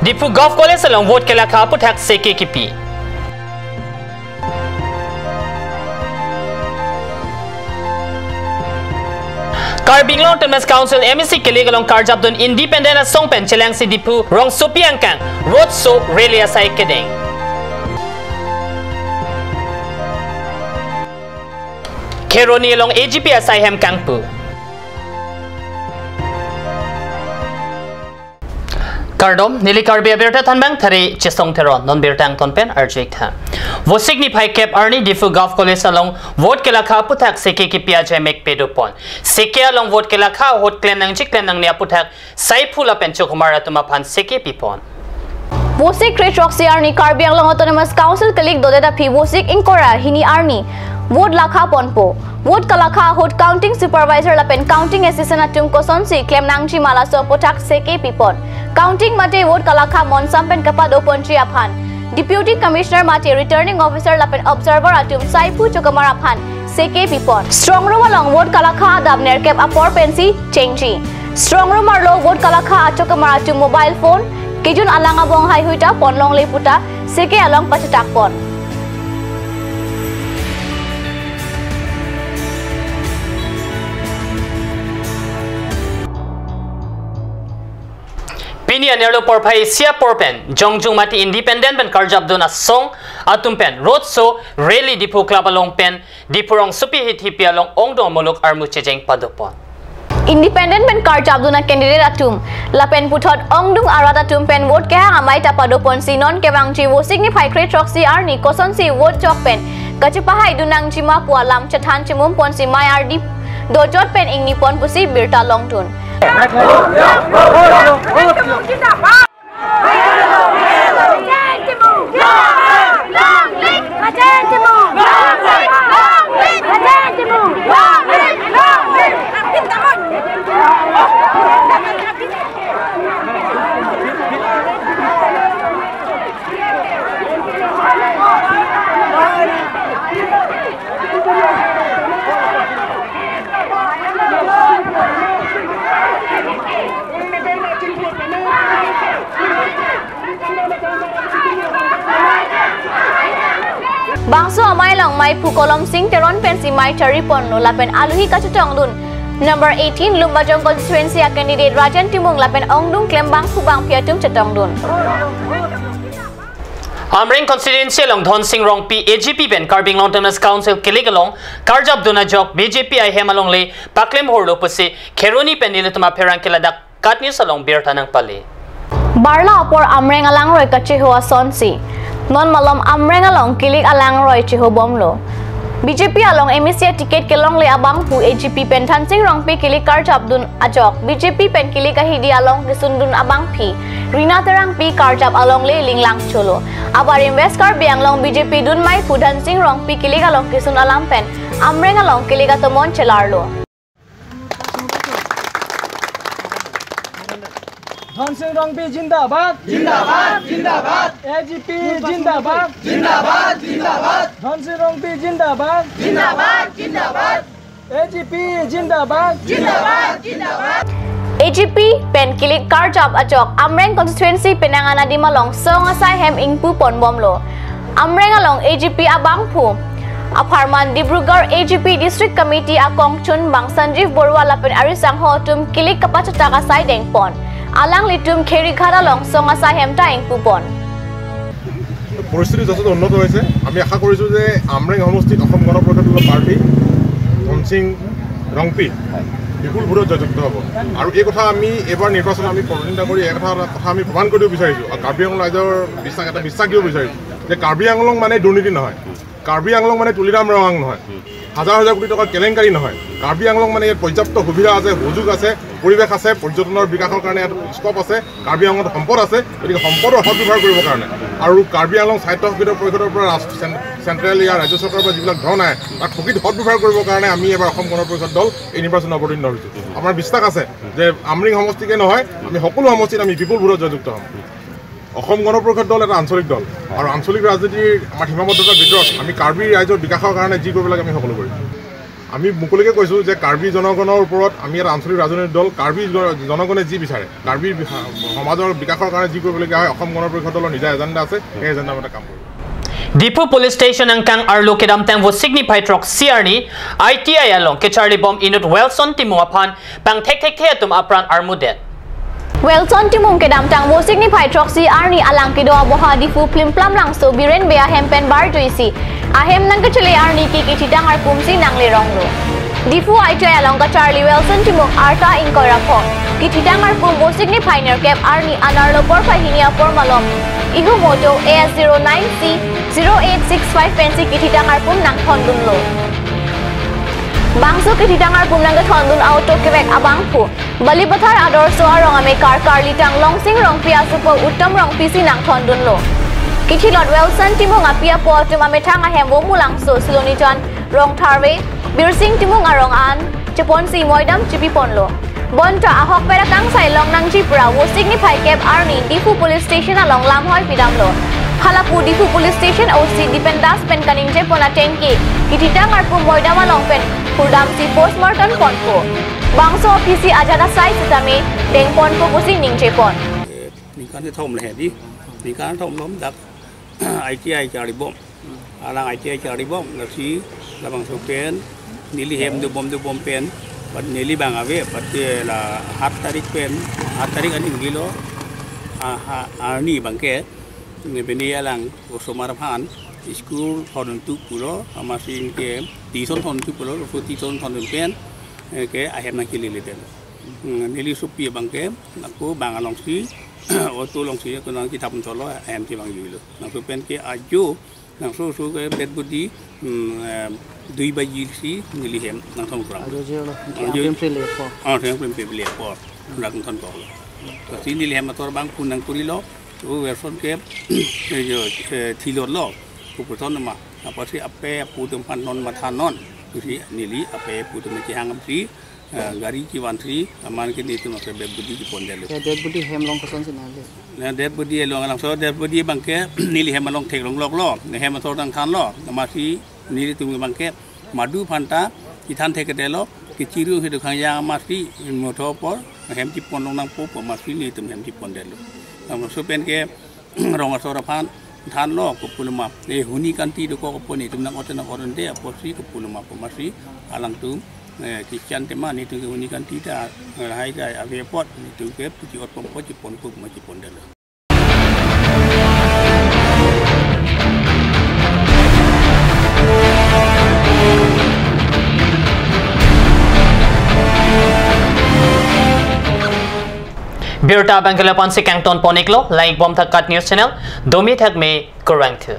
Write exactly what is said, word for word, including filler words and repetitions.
Diphu Govt College along vote kelakha aputhak seke kipi. Karbi Anglong Autonomous Council M A C kilik along karjapdun independent asong pen chelangsi Diphu rongsopi angkang road show rally asai kedeng. Kheroni along A G P asai hem kangpu. Kardom, neli Karbi Abirta Thanbang Thari Chesong Theron, non birta angton pen arju-ik tha. Vosik niphai kep arni Diphu Govt College along vote kelakha aputhak seke kipi ajaimek pedopon. Seke along vote kelakha ahut klem nangji klem nangne aputhak saiphu lapen chokomar atum aphan seke pipon. Vosik kre throksi arni Karbi Anglong Autonomous Council kilik dodet aphi vosik ingkoi ra hini arni vote lakha ponpo. Vote kalakha ahut counting supervisor lapen counting assistant atum kosonsi klem nangji ma laso aputhak seke pipon. Counting mate vote kalakha monsam pen kapado ponji aphan Deputy Commissioner mate Returning Officer lapen observer atum saiphu chokomar aphan seke pipon. Strong room along vote kalakha adap nerkep apor pensi chengji. Strong room arlo vote kalakha achokomar atum mobile phone, kejun alang abong haihui ta ponlongle puta seke along pachetak pon. Pini anerlo porphai isi apor pen jongjung mate independent pen karjapdun asong atum pen road show rally Diphu Club along pen Diphu rongsopi hithi pi along ongdung amuluk armu chejeng padopon. Independent pen karjapdun acandidate atum lapen puthot ongdung arat atum pen vote kehang amei ta padoponsi non kevangji vosik niphai kre throksi arni kosonsi vote chok pen kachepahaidun nangji ma pu alam chethan chemum ponsi mei ardi dojot pen ingni pon pusi birta longdun. Bangso amei along meiphu Kolom Sing Teron pensi mei chari ponlo lapen aluhi kachetongdun number eighteen Lumbajong constituency a candidate Rajen Timung lapen ongdung klem bangphu bangphi atum chetongdun. Amreng constituency along Dhonsing Rongpi A G P pen Karbi Anglong Autonomous Council kilik along karjapdun ajok B J P ahem alongle paklem horlo pusi Kheroni pen nelitum apherangke ladak KAT News along birta nangpale. Barla apor Amreng alangroi kacheho asonsi non malom Amreng along kilik alangroi chehobomlo. B J P along M A C ticket kelongle abangphu A G P pen Dhonsing Rongpi kilik karjapdun ajok B J P pen kilik ahidi along kesundun abangphi Rina Terangpi karjap alongle linglang cholo. Abarim West Karbi Anglong B J P dun meiphu Dhonsing Rongpi kilik along kesun alam pen Amreng along kilik atomon chelarlo. Dhonsing Rongpi jindabad. Jindabad, jindabad. A G P jindabad. Jindabad, jindabad. Dhonsing Rongpi jindabad. Jindabad, jindabad. A G P jindabad. Jindabad, jindabad. A G P pen kilik karjap ajok Amreng constituency penang anadim along song asai hem ingpu ponbomlo. Amreng along A G P abangphu apharman Dibrugarh A G P District Committee akongchunbang Sanjeev Baruah lapen arisangho atum kilik kapachetak asai dengpon. Alanglitum Kherighat along song asai hem ta ingpupon. পৰিস্থিতি যথেষ্ট উন্নত হৈছে। আমি আশা কৰিছোঁ যে আমৰেং সমষ্টিত অসম গণ পৰিষদ দলৰ প্ৰাৰ্থী ধনসিং ৰংপি বিপুল ভোটত জয়যুক্ত হ'ব। আৰু এই কথা আমি এইবাৰ নিৰ্বাচনত আমি প্ৰতিদ্বন্দ্বিতা কৰি এই কথা, কথা আমি প্ৰমাণ কৰিব বিচাৰিছোঁ। আৰু কাৰ্বি আংলং ৰাইজৰ বিশ্বাস, এটা বিশ্বাস দিব বিচাৰিছোঁ যে কাৰ্বি আংলং মানে দুৰ্নীতি নহয়। কাৰ্বি আংলং মানে তুলিৰাম ৰঙাং নহয়, হাজাৰ হাজাৰ কোটি টকাৰ কেলেংকাৰী নহয়। কাৰ্বি আংলং মানে ইয়াত পৰ্যাপ্ত সুবিধা আছে, সুযোগ আছে, পৰিৱেশ আছে, পৰ্যটনৰ বিকাশৰ কাৰণে ইয়াত স্ক'প আছে, কাৰ্বি আংলঙত সম্পদ আছে। গতিকে সম্পদৰ সদ্ব্যৱহাৰ কৰিবৰ কাৰণে আৰু কাৰ্বি আংলং স্বায়ত্তশাসিত পৰিষদৰ পৰা ৰাজ-, চেন-, চেণ্ট্ৰেল ইয়াৰ ৰাজ্য চৰকাৰৰ পৰা যিবিলাক ধন আহে, তাক প্ৰকৃত সদ্ব্যৱহাৰ কৰিবৰ কাৰণে আমি এবাৰ অসম গণ পৰিষদ দল এই নিৰ্বাচনত অৱতীৰ্ণ হৈছোঁ। আমাৰ বিশ্বাস আছে যে আমৰেং সমষ্টিকে নহয়, আমি সকলো সমষ্টিত আমি বিপুল ভোটত জয়যুক্ত হ'ম। অসম গণ পৰিষদ দল এটা আঞ্চলিক দল আৰু আঞ্চলিক ৰাজনীতিৰ আমাৰ সীমাবদ্ধতাৰ ভিতৰত আমি কাৰ্বি ৰাইজৰ বিকাশৰ কাৰণে যি কৰিব লাগে আমি সকলো কৰিম। আমি মুকলিকে কৈছোঁ যে কাৰ্বি জনগণৰ ওপৰত আমি এটা আঞ্চলিক ৰাজনৈতিক দল, কাৰ্বি জন-, জনগণে যি বিচাৰে, কাৰ্বি সমাজৰ বিকাশৰ কাৰণে যি কৰিবলগীয়া হয়, অসম গণ পৰিষদ দলৰ নিজা এজেণ্ডা আছে, সেই এজেণ্ডা মতে কাম কৰিব। Diphu Police Station angkang arlo kedamtang Vosik niphai throksi arni I T I along kacharlibom inut Wilson Timung aphan pangthekthekthe atum apran armudet. Wilson Timung kedamtang Vosik niphai throksi arni alang kedo aboha Diphu Plimplam Langso Biren Bey ahem pen barjuisi ahem nangkachele arni ke kithidang arpumsi nangleronglo. Diphu I T I along kacharli Wilson Timung arta ingkoi ra pho, kithidang arpum Vosik niphai nerkep arni anerlo porphai hini apor malom, ihum auto A S zero nine C zero eight six five pensi kithidang arpum nangthondunlo. Bangso kithidang arpum nangkethondun auto kevek abangphu Balipathar Adorso arong amekar karlitang Longsing Rongpi asopo Uttom Rongpisi nangthondunlo. Kithilot Wilson Timung api apo atum amethang ahem Vomu Langso, Silonijan Rongtharve, Birsing Timung arong an cheponsi moidam chipiponlo. Bonta ahokpet akangsai longnangji pura Vosik niphai kep arni Diphu Police Station along lamhoi pidamlo. Halapu Diphu Police Station O C Dipen Das pen kaningjepon ateng ke kithidang arpum moidam along pen hurdamsi postmortem ponpo. Bangso aphisi ajat asai sitame dengponpo pusi ningjepon. Ningkan kethom le hedi, ningkan thom lom dak I T I charlibom. Alang I T I charlibom, lasi labangso pen neli hem dobom dobom pen, pat neli bang ave, pat la hat tarik pen, hat tarik arni lo, a, ha, arni abangke, ne bini alang osomar aphan school thondun tu pulo, amatsi ke tuition thondun tu pulo, so tuition thondun pen, eh, ke ahem nangkele leden. Hmm, neli sopi abangke, ako bang alongsi, auto alongsi, ako nangkithap tholo, ahem si bang juilo. Nangso pen ke ajo, nangso so ke bed budi, hmm, eh, dui baji si neli hem nangthon kurang. Ajo je lo, ajo. Ahem pele po. Ah, ahem pele po. Kurang thon ko. Lasi neli hem ator bang pun nangkurilo, o Wilson ke, eh, jo, eh, thilotlo, kuputhon ma, apotsi ape apo atum aphan non mathanon, pusi neli ape apo atum kehang si, eh, gari kevansi, aman ke netum ase bed budi kepondetlo. Ya, dead body hem along kosonsi nangli? Na dead body along alangso, dead body abangke neli hem along theklongloklo, ne hem ator nangthanlo, amatsi nelitum abangke madu aphanta kethan thekthedetlo, kechiru hedu khangjang amatsi motho apor, hem chipon longnangpo pu amatsi netum hem chipondetlo. Alangso pen ke rong asor aphan thanlo kopuloma, eh, huni kanti dokok apot netum nang-ot nang-otde apotsi kopuloma pu amatsi alangtum, eh, kechan tema netum ke huni kanti ta, eh, lahai ta ave apot netum ke puji otpom apot chiponpo pu amatsi chipondetlo. Birta abangke lapu-ansi kangtonpon-iklo, langibom tha KAT News Channel, domi thakme kurvangthu.